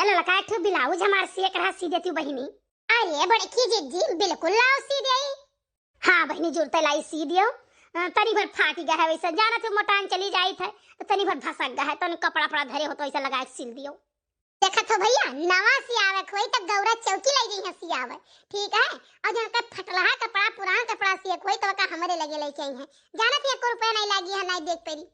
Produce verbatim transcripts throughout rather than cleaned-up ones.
ललका, एक ठो ब्लाउज हमार सिए के रहा, सी देती बहिनी। अरे बड़की जिज्जी, बिल्कुल लाओ सी देई। हाँ बहिनी, जुरते लाई सी दियो। अ, तनी भर फाटी गए है, वैसे जाना थे मोटान चली जाई थे, तो तनी भर भसक गए है, तनी कपड़ा पड़ा धरे हो तो ऐसा लगा के सिल दियो। देखत हो भैया, नवा सियावे के होई तो गौरा चौकी ले जइहे सियावे, ठीक है? और जहाँ के फटलहा कपड़ा, पुरान कपड़ा सिए के होई तो का हमरे लगे लेके आई है, जाना थे एको रुपया नहीं लागी है, नहीं देख पेरी।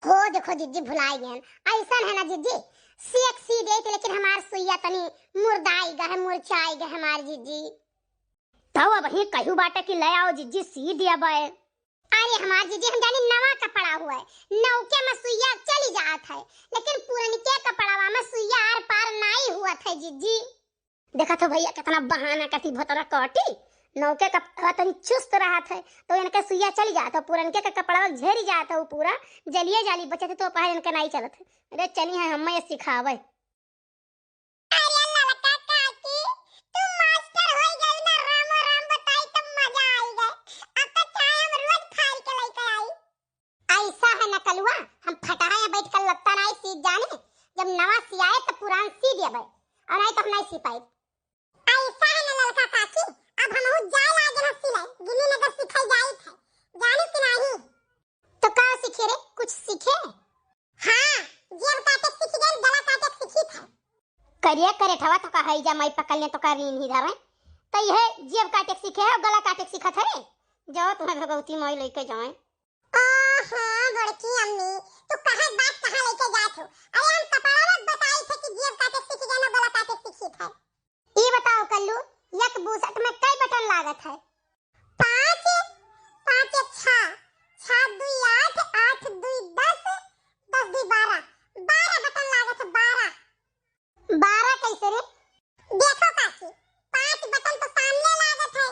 हो देखो जिज्जी, भुलाई गए, ऐसा है ना जिज्जी, सिए के सी देते, लेकिन हमार सुइया तनी मुर्दाई गए है, मुरचाई गए हमार जिज्जी। तब अब ही कहू बाटे कि ले आओ जिज्जी, सी दिया बे। अरे हमार जिज्जी, हम जानी नवा कपड़ा हुआ है, नौके में सुइया चली जात है, लेकिन पुरनके कपड़वा में सुइया आर पार नाई हुआ है जिज्जी। देखत हो भैया, कितना बहाना करती भोतरा कटी। नौके कपड़ा तनी चुस्त रहत है, तो इनके सुइया चली जात है, पुरनके के कपड़वा झेरी जात है, वो पूरा जलिए जाली बचत है, तो पहले इनके नाई चलत है। अरे चली है, हम ये सिखावे। अरे ललका काकी, तू मास्टर होई गई ना, रामो राम बताई तब मजा आई गए। अब तो चाहे हम रोज फाड़ के लेके आई। ऐसा है ना कलुआ, हम फटाहा यहाँ बैठ कर लत्ता नाई सीख जाने, जब नवा सियाए तो पुरान सी देबे, और नहीं तो हम नहीं सी पाए। ऐसा है ना ललका काकी, अब हमहू जाए लागे ना सिलाई, गिन्नी नगर सिखाई जाई थे, जानी कि नहीं? तो का सीखे रे, कुछ सीखे? हाँ, जेब काटे सीख गए, गला काटे सीखी थे। करिया करे ठवा तो का है जा माई पकड़ ले तो का नींद ही धरे। तो यह जेब काटे सीखे है, गला काटे सीखा था रे। जाओ तुम्हें भगवती माई लेके जाए। आहा, बड़की अम्मी, तू कहाँ बात कहाँ लेके जात हो? अरे हम कपड़ा मत बताई थे कि जेब काटे सीख गए ना, गला काटे सीखी थे। ई बताओ कल्लू, एक बुसट में कई बटन लागत है? पाँच, पाँच एक छः, छः दुई आठ, आठ दुई दस, दस दुई बारह, बारह बटन लागत है, बारह। बारह कैसे रे? देखो काकी, पाँच बटन तो सामने लागत है,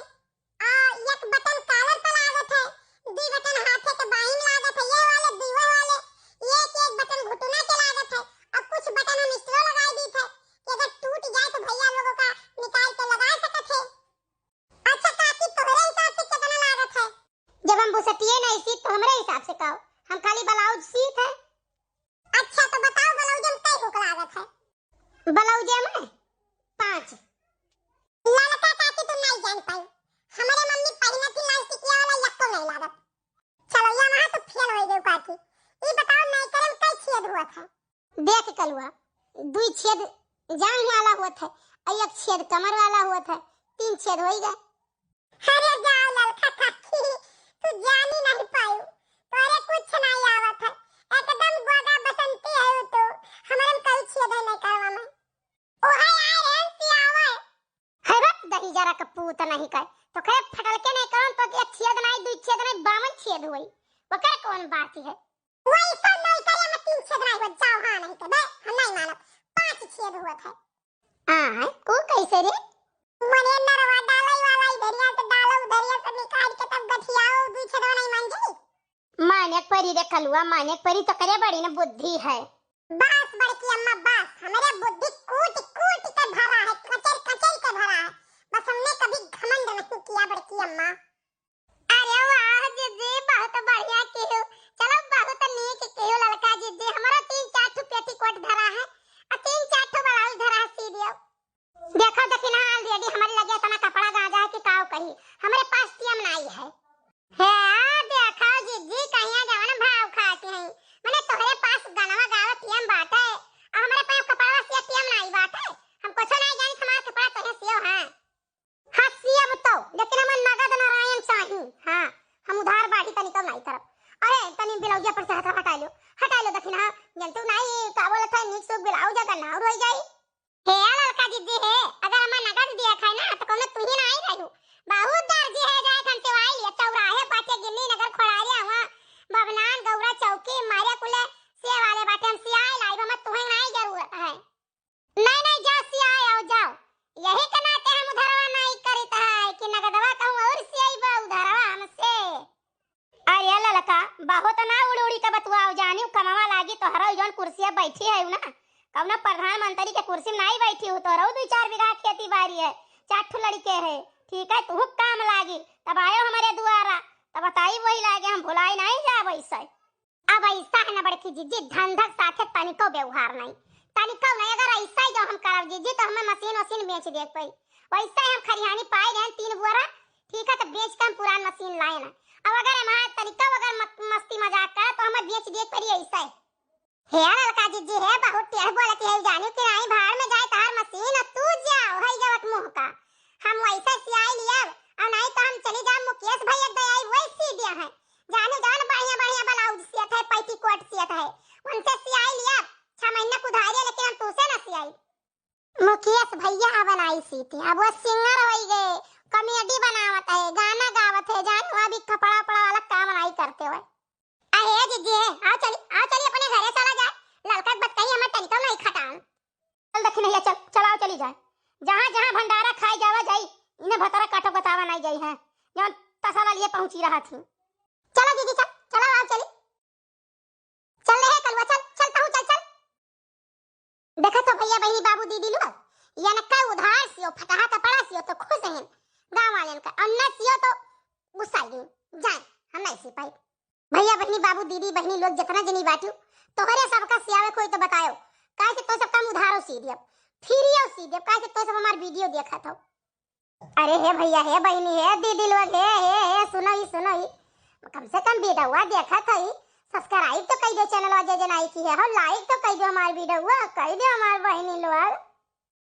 आ एक बटन कॉलर पर लागत है, दुई बटन हाथे के बाहीं में लागत है, ये वाले, दुई वाले, एक एक बटन घुटना के लागत है, और कुछ बटन हम इसलिए लगाई दी थे कि अगर टूट जाए तो भैया लोगों का निकाल के लगा सकत है। अच्छा काकी, तोहरे हिसाब से कितना लागत है? जब हम बुसटिए नहीं सीत तो हमरे हिसाब से कहो, हम खाली ब्लाउज सीत है। अच्छा तो बताओ, ब्लाउज में कै हुक लागत है? ब्लाउज में पाँच। ललका काकी तू नहीं जान पाई, हमारे मम्मी पहनत ही लाल टिकिया वाला यक्को नहीं लागत। चलो या वहाँ तो फेल हो गई काकी। ई बताओ, नैकरे में कै छेद हुआ था? देख कलुआ, दुई छेद जांघ वाला हुआ था, और एक छेद कमर वाला हुआ था, तीन छेद होई गए। अरे जाओ ललका काकी, तू जानी नहीं पायू, तोरे कुछ नहीं आवत है, एकदम गोदा बसंती है तू, हमरे में कई छेद है नैकरवा में। ओहे आए रे सियावे। है बा दही जरा के पूत नहीं कहे, तो कहे फटल के नहीं करन तो एक छेद नहीं, दुई छेद नहीं, बावन छेद होई, ओकर कौन बात है? वैसा नहीं करे में तीन छेद नहीं हो, जाओ हाँ नहीं तो बे, हम नहीं मानब, पाँच छेद हुआ था। आय, ऊ कैसे रे? मने नरवा डालई वाला इधरिया से डालो, उधरिया से निकाल के तब गठियाओ, दुई छेदवा नहीं मान जाई। माने परी रे कलुआ, माने परी, तो करे बड़ी न बुद्धि है। बस बड़की अम्मा बस, हमरे बुद्धि कूट कूट के भरा है, कचर कचर के भरा है, बस हमने कभी घमंड नहीं किया बड़की अम्मा। अरे वाह जिज्जी, बहुत बढ़िया किहू। चलो, बहुत नीक किहू ललका जिज्जी। हमरो तीन चार ठो पेटीकोट धरा है, आ तीन चार ठो ब्लाउज धरा है, सी दियो। देखो दखिनहा already हमरे लगे इतना कपड़ा गांजा है कि काव कही, हमरे पास टीएम नाई है। हे, देखो जिज्जी, कहिया जवन भाव खाती हैं। मने तोहरे पास गनवा गावे टीएम बाटे, आ हमरे पास कपड़ा सिया टीएम नाई बाटे। हम कुछो नाई जानी, हमार कपड़ा तोहे सियो है। हाँ, सियब तो, लेकिन हमें नगद नारायण चाही। हाँ, हम उधार बाटी तनी कम नहीं करब। अरे, तनी ब्लाउजिया पर से हाथ हटा लो, हटा लो दखिनहा। जन तू नहीं, का बोलत है, नीक सुख ब्लाउज अगर ना उड़ होई जाई। हे ललका जिज्जी हे, अगर हमें नगद दिया खाए ना, तो कौनो तू ही ना आई रहू। बहुत दर्जी है, जाए हम सिवाई लिया, चौराहे पाछे गिन्नी नगर खोड़ारिया हुआ, बबनान गौरा चौकी, मारे कुले से वाले बाटे, हम सियाए लाई, हमें तुहे नहीं जरूरत है। नहीं, नहीं, जाओ, सियाए आओ, जाओ। यही के नाते हम उधरवा नहीं करित है कि नगदवा कहूँ और सियाई बा उधरवा हमसे। अरे ललका, बहुत ना उड़ उड़ी के बतुआओ, जानी कमवा लागी तोहरा जौन कुर्सिया बैठी है ना, कौनो प्रधानमंत्री के कुर्सी में नहीं बैठी हूँ, तोहरा दो चार बीघा खेती बाड़ी है, चार ठो लड़के है, ठीक है, तू काम लागी, तब आयो हमारे दुआरा, तब बताई वही लागे, हम भुलाई नहीं जाब ऐसे। अब ऐसा है ना बड़की जिज्जी, धंधा के साथे तनिको व्यवहार नहीं, तनिकौ नहीं, अगर ऐसा ही जो हम करब जीजी, तो हमें मशीन वशीन बेच दे पड़ी। वैसे ही हम खरिहानी पाए रहे तीन बोरा, ठीक है, तो बेच के हम पुरान मशीन लाए ना। अब अगर हमारा तनिकौ अगर मत-, मस्ती मजाक करे, तो हमें बेच दे पड़ी ऐसा ही। हे ललका जीजी, हे बहुत टेढ़ बोलत है, जानी कि नहीं, भाड़ में जाए तार मशीन, अब तू जाओ, है जवत मुंह का। हम वैसे सियाई लियब, और नहीं तो हम चली जाब मुकेश भैया के दयाई, वही सी दिया है। जानू जान बढ़िया बढ़िया ब्लाउज सियत है, पेटीकोट सियत है, उनसे सियाई लियब, छह महीना के उधारी है, लेकिन हम तूसे ना सियाई। मुकेश भैया अब नाई सीते, अब वो सिंगर होई गए, कॉमेडी बनावत है, गाना गावत है, जानू अभी कपड़ा उपड़ा वाला काम नाई करते हुए। अहे जीजी, आओ चली, आओ चली अपने घरे चला जाए। ललका के बतकही हमें तनिको नहीं खटान। चल दखिनैया, चल, चलाओ चली जाए। जहाँ जहाँ भंडारा खाए जावा जाई, इन्हें भतरा काटो बतावा नहीं जाई है, जौन तसला लिए पहुँची रहा थी। चलो जीजी, चल, चलो आओ चली। चल रे कलुआ, चल, चल तहूँ चल, चल। देखत हो भैया, बहिनी, बाबू, दीदी लोग, यनका उधार सियो, फटहा कपड़ा सियो तो खुश हैं गाँव वालेन का, और न सियो तो गुस्सा गई। जाए, हम नहीं सी पाई। भैया, बहिनी, बाबू, दीदी, बहिनी लोग जितना जनी बाटियो, तोहरे सबका सियावे कोई तो बतायो, काहे से तो सब काम उधारो सी दियब, फ्रीओ सी दियब, काहे से तो सब हमार वीडियो देखत हो। अरे हे भैया, हे बहिनी, हे दीदी लोग, हे, हे, हे, सुनो ही, सुनो ही, कम से कम वीडियोवा देखत है, सब्सक्राइब तो कई दो चैनलवा जे जे नाई की है, हो लाइक तो कई दो हमार वीडियोवा, कई दो हमार बहिनी लोग।